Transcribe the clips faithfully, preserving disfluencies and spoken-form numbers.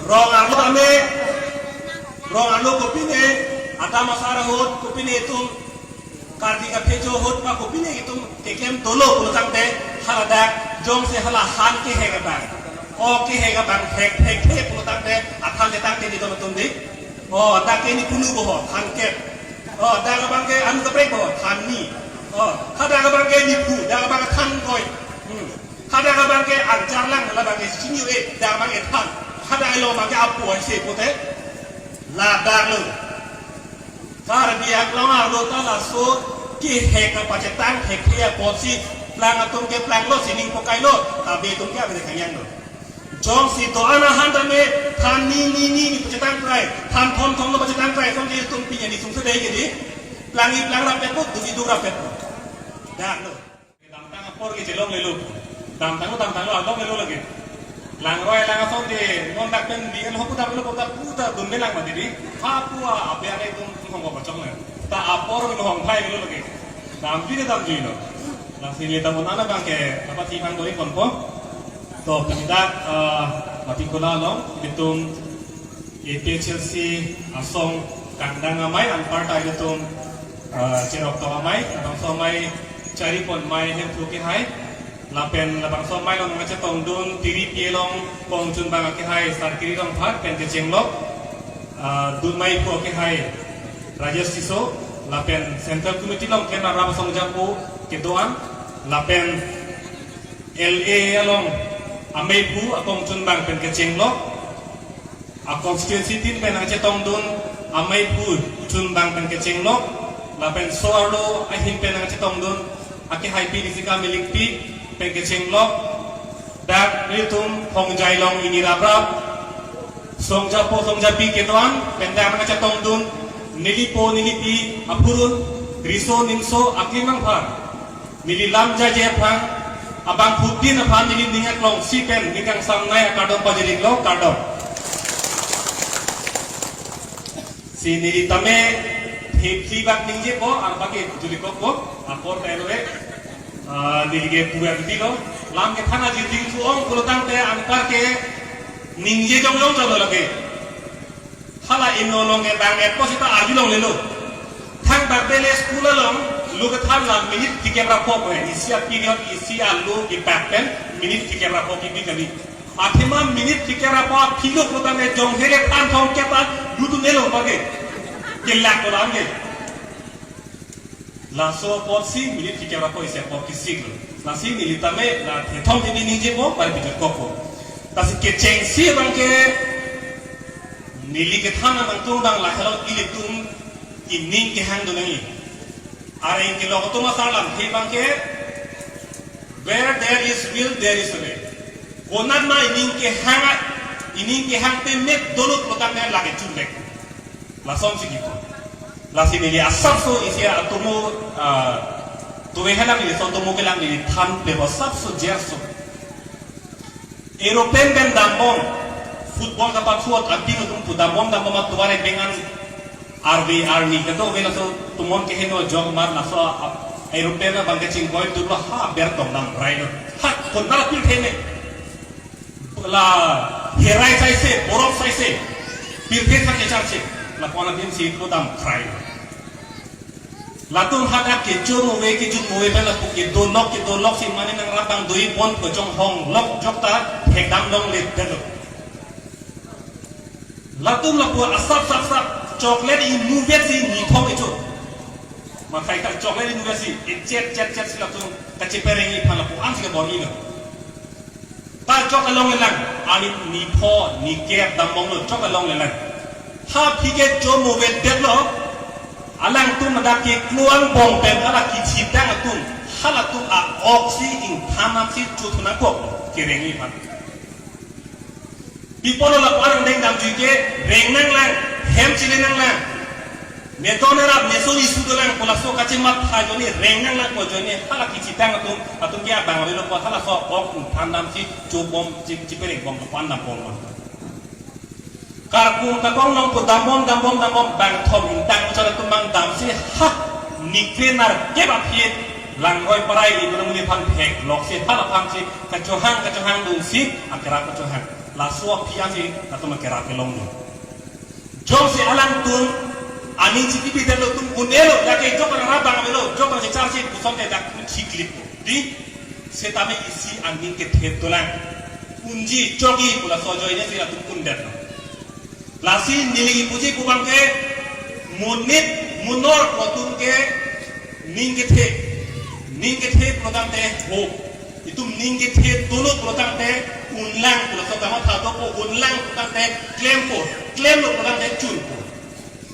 Rong arlo tame, rong arlo kopine, atam asar ahut kopine itum, Karbi kaphejo ahut pa kopine itum keklem dolo pulo tangte, haladak jongsi hala han kehek abang, o kehek abang hek hek hek pulo tangte, athan te tangte di dolo tum di. O, dak ke ni punu boho, han kep. O, dak abang ke anu kaprek boho, han ni. O, hadak abang ke ni pu, dak abang than koi. Hmm. Hadak abang ke arjar lang, labang ke sini e, dak abang ke than. Hadak elo abang ke apu ai se pute. Ladak lo. Karbi Anglong arlo ta laso kehek kapachetang hek hek apotsi plang atum ke plang lo, sining pokai lo, kabe atum ke abang ke kanyang lo. Jongsi do-an ahan tame than ni ni ni ni pachetang krai, than thom thom lo pachetang krai, kong ke itum pini ni sungse dei ke di. Plang i plang rapet po, duk i duk rapet po. Dak lo. Damtang apor ke chelonglelo. Damtang lo, damtang lo, alonglelo lagi. Langroi lang ason de, non dak pen di en hopu dam lo, kota puta dun belang mati di. Hapu a, ape ane tum tum hong kachong le. Ta apor lo hong thai lo lagi. Damji de damji lo. Lasi neli ta mon ana abang ke, apa ti bang dori konpo. To, pini dak, eh, mati kola along, itum A P H L C asong kangdang amei, anparta itum, eh, cherok tong amei, labangso amei chari pon amei Hemphu kehai, lapen labangso amei along nangchetongdun, tiri pi along kongchunbang akehai Sarkiri Rongphar pen kechenglok, eh, dun amei phu akehai Rajesh Tisso, lapen Central Committee along ken arap asong japo kedoan, lapen L A along amei phu akongchunbang pen kechenglok, a constituency tin pen nangchetongdun amei phu chunbang pen kechenglok, lapen so arlo ahin pen nangchetongdun akehaipi Rizika Milingpi pen kechenglok, dak nelitum Hongjai along ini raprap, songjapo songjapi kedoan pen dak nangchetongdun nelipo nelipi aphurun, riso nimso aklim anghar. Neli lam jaje aphan, abangphutin aphan neli ning aklong si pen ning kangsam nai akardom pajir-iklo, kardom. Si neli tame phephi bak ningjepo, arpa ke julikokpo, apor ta elo e, ah, neli ke puan dilo, lam kethan ajir ding thu-ong pulo tangte anpar ke ningje jongjong chalo lake. Hala ino along ke bang et ko sita arjulonglelo. Thangbak bele school along lo kethan la minute phlikep ra pho ko he. Isi a period, isi a lo kepak pen minute phlikep ra pho kibi kali. Athema minute phlikep ra pho philo ko tame jong here than thong kepa dutu nelo bage. Kelak ko lam ke. Laso apotsi minute phlikep ra pho isi apot kesik lo. Lasi neli tame la thethom tini ningjepo, bari bijut kokpo. Lasi kechengsi abang ke neli kethan abang tung abang lahelo ilitum ining kehang do nangji. Areng kelok atum asar lamthe abang ke, where there is will, there is a way. Konat ma ining kehang, ining kehang pemet dolut lotak ne lake chunlek. Lasonsi kipu. Lasi neli asapso isi atomo, ah, tuwe helang neli so atomo kelang neli than plebo asapso jerso. Aeroplane pen dambom, football kapathuot adim atum pu dambom dambom atovar ebengan arve arni kedo ave laso tumon keheno jok mar laso, ah, aeroplane abang kechingkoi turlo ha ber tong dam rai lo. Ha konat apirthe ne. La herai saise, borok saise, pirthe thang echar se, la kona din si kodam krai. Latum hadak kecho move, kejut move pen lapu kedolok, kedolok si mane nangrap abang doi pon kojong hong lok jok ta thekdam longle telo. Latum lapu asap sap sap chocolate imuvet si nithong icho. Mathai ta chocolate imuvet si echet chet chet si latum kachepereng iphan lapu-an si kebor-ilo. Ta chok along elang, ani nipho, nikep dambomlo chok along elang. Ha phike cho movet detlo, alangtum adak kekluang bong pen hala kithidang atum, halatum a-ok si ingthan nang si chothu nangkok, kereng iphan. Pipolo lapu-an angdeng damjui ke reng nanglang, hem chile nanglang. Neton erap, neso isu dolang, pu laso kachematha ajoine, reng nanglang pu ajoine, hala kithidang atum, atum ke abang avelo pu halaso ok ingthan dam si, chobom, chi-, chipereng bom, pan dambom ma. Karkung kakong nong pu dambom, dambom, dambom, bangthom ingtang char atum bang dam si, ha, nikre nar kep aphi, langroi parai, ibu nang ni phan phek, lok si, hala phan si, kachohang, kachohang dun si, akerap kachohang. Laso aphi ansi latum akerap kelonglo. Jongsi alangtum aning chikibidetlo, latum un-elo, lake jok rara bang avelo, jok nang charche puson ke dak chiklik. Di, setame isi aning kethe dolang. Unji, chokji pu laso ajoine si latum undetlo. Lasi neli kipuji pu abangke, monit munor pu atum ke ning kethe, ning kethe pulotangte ho. Itum ning kethe dolo pulotangte unlang, laso kamatha dopo, unlang pulotangte klempo, klemlo pulotangte chunpo.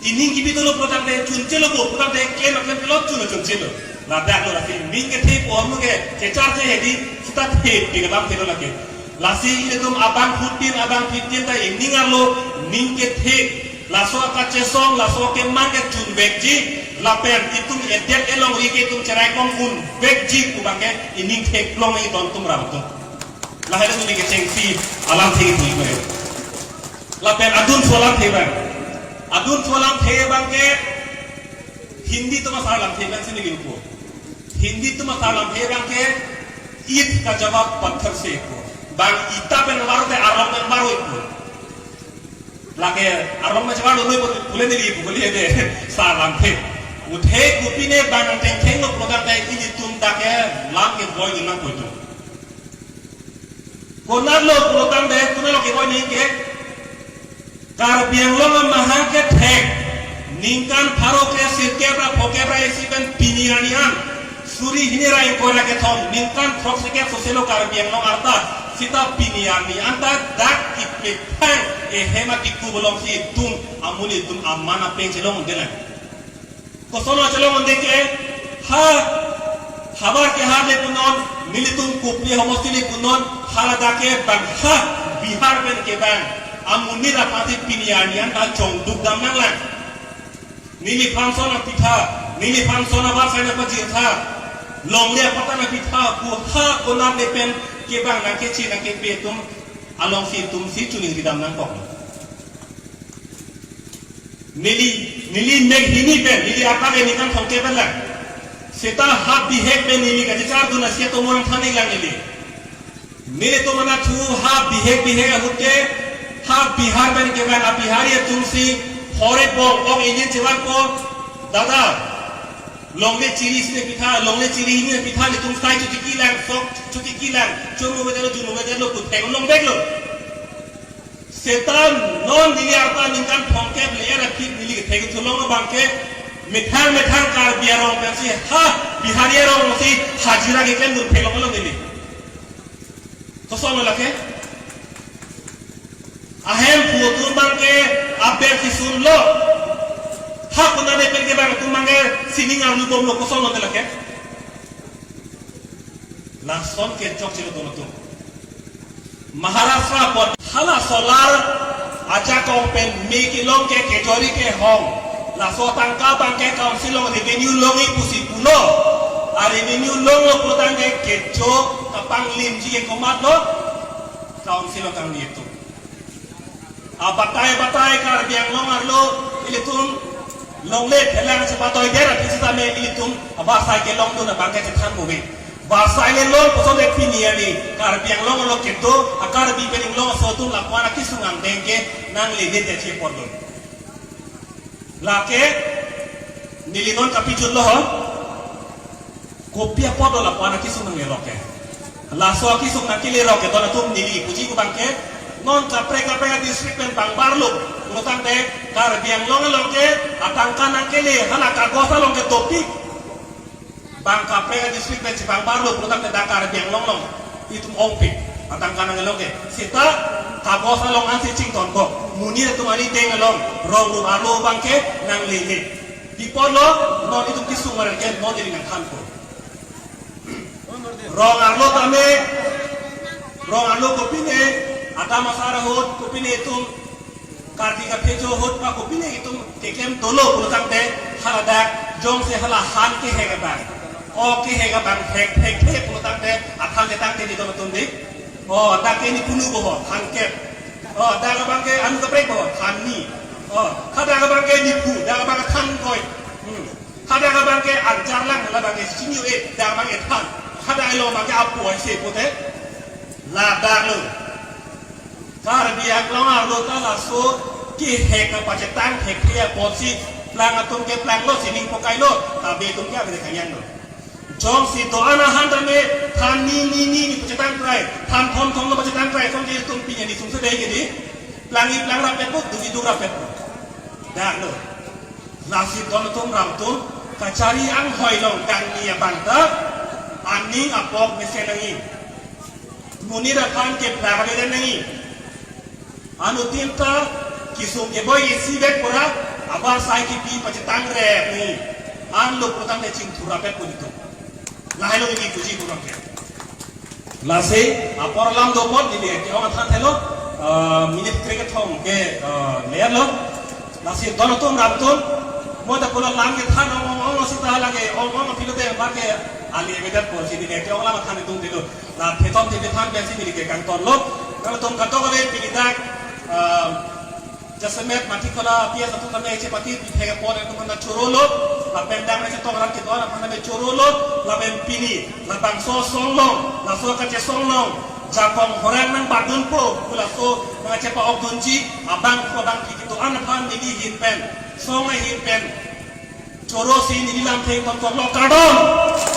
Ining kibi dolo pulotangte chunchelo po, pulotangte klem aklem kelot, chun achunchelo. Ladak lo lasi ning kethe pu ahormu ke kecharche hedi, seta the, pike bang thelo lake. Lasi ilitum abang fourteen, abang fifteen ta ining arlo ning kethe. Laso akachesong, laso akemang ke chunvekji, lapen itum edet elongri ke itum cherai kong unvekji pu abangke ining theklong idon atum ram atum. Lahai lo neli kechengsi alamthe kipu ikme. Lapen adunso alamthe abang. Adunso alamthe abangke Hindi atum asar alamthe abang si neli kipu. Hindi atum asar alamthe abangke, "Eet ka jawab patthar se" pu. Bang ita pen varo te arlong pen varo pu. Lake arlong pen chevarlo noi pu, pule neli kipu kali ede. Sar alamthe. Athe kopine bang nangthengthenglo pulotangte ilitum dak ke lam kevoi dun nangpo itum. Konatlo pulotangte, konatlo kevoi nangji ke, Karbi Anglong amahang kethek ningkan pharo kre sirkep ra phokep ra isi pen pini arni an suri hini ra ingkoi ra kethom, ningkan throksikep soselo Karbi Anglong arta, seta pini arni anta dak kepethang ehem atiku bolongsi itum amonit atum aman apeng chelong undelang. Koson lo chelong unde ke, ha, havar kehar le punon, nelitum Kopili homosti le punon, haladak ke bang ha Bihar pen kevang amonit aphansi pini arni anta chongduk dam nanglang. Neliphan ason apitha, neliphan ason avarsai nangpajirtha, longle apatan apitha pu ha konat le pen kevang nangkeche nangkepe atum alongsi itumsi choningri dam nangkok. Neli, neli mek hini pen, neli arta ke ningkan thomkep pen lang. Seta ha bihek pen neli kachechar dun asi atum orang thani lang neli. Nelitum anatthu ha bihek bihek ahut ke, ha Bihar pen kevang a-Bihari atumsi, hore bong ong engine chevangpo, dada. Longle chiri si nepitha, longle chiri hini nepitha, nelitum sai chotiki lang, sok chotiki lang, chomu vedetlo, junu vedetlo, pu thek longveklo. Seta non neli arta ningkan thomkep le-et aphi neli kethek thulong abangke methang methang Karbi arong pensi ha Bihari arongsi hajira keklem dun theklonglo neli. Koson lo lake? Ahemphu atum abangke aber kisunlo. Ha konat le pen kevang atum abangke sining arlu bomlo, koson lo lake? Lason ke chokchelo dun atum. Maharashtra apot hala solar ajakong pen me kelong ke kejori kehong. Laso atangka abangke council along revenue longji pusi pulo. A-revenue longlo pulotangte kecho kapanglimji ke komatlo? Council along kangni atum. Abatai batai Karbi Anglong arlo ilitum longle thelang chepatoidet aphi sitame ilitum avarsai kelong dun abangke chethan bove. Varsai le long puson de pini arni Karbi Anglong arlo kedo a-Karbi pen inglong aso atum lapu-an akesung angdeng ke nanglele te chepon dun. Lake neli non kapijutlo ho. Kopi apot do lapu-an akesung nanglelok ke? Laso akesung nangkelelok ke don atum neli puji pu abangke, non kaprek kaprek a-district pen bang barlo pulotangte Karbi Anglong along ke atangka nangkele hala kagos along ke dopik. Bang kaprek a-district pen chebang barlo pulotangte dak Karbi Anglong along itum ongpik atangka nanglelok ke. Seta kagos along ansi chingtonkok, monit atum arideng along, rong rup arlo abangke nanglele. Pi apotlo, non itum kesung maren ke non neli nangthanpo. Rong arlo tame, rong arlo kopine, adam asar ahut kopine itum, Karbi kaphejo ahut pa kopine itum keklem dolo pulotangte, haladak jongsi hala han kehek abang, ok kehek abang thek thek thek pulotangte, athan ketang ke di don atum di. O, dak ke ni punu bo ho, than kep. O, dak abangke anu kaprek bo ho, than ni. O, hadak abangke ni pu, dak abangke than koi. Hmm. Hadak abangke anchar lang, hala abangke singyu e, dak abangke than. Hadak elo abangke apu ai se pute. Ladak lo. Karbi Anglong arlo ta laso kehek kapachetang thekthe apotsi plang atum ke planglo, sining pokailo, ta be atum ke ave kanyang lo. Jongsi do-an ahan tame than ni ni ni ni pachetang krai, than thom thom lo pachetang krai, tong je atum pini ni sungse dei ke di. Plangji plang rapet po, dukji duk rapet po. Dak lo. Lasi don atum ram atum kachari anghoi along kangni abang ta aning apok mesen nangji. Monit aphan ke plak ave nangji. Anuttin ta kesung keboi isi bek pura abar sai kipi pachetang rep nangji. An lo putang le chingthur rapet po nitum. Lahai lo ini puji kurang ke. Lasi apor alam do apot neli ke-ong athan thelo, eh, minute kre kethom ke, eh, ler lo. Lasi don atum ram atum, mo ta pulo lam kethan ong ong ong sita lake ong ong aphi lote ma ke ali avedet apotsi neli ke-ong alam athan itum dilo. La thethom the than pensi neli ke kangton lo. Nangtum kadokave pini dak, eh, jasemet Mathikhola P S atum tame chepati pithek apot atum tame choro lo, lapen dang me chetong ran kedo-an aphan tame choro lo, lapen pini labangso asong along, laso kachesong along jakong horang nangbatdunpo pu laso nangchepa-okdunji abang pu abang phi kedo-an aphan neli ahin pen, song ahin pen chorosi neli lamthe ington choklo, kardom.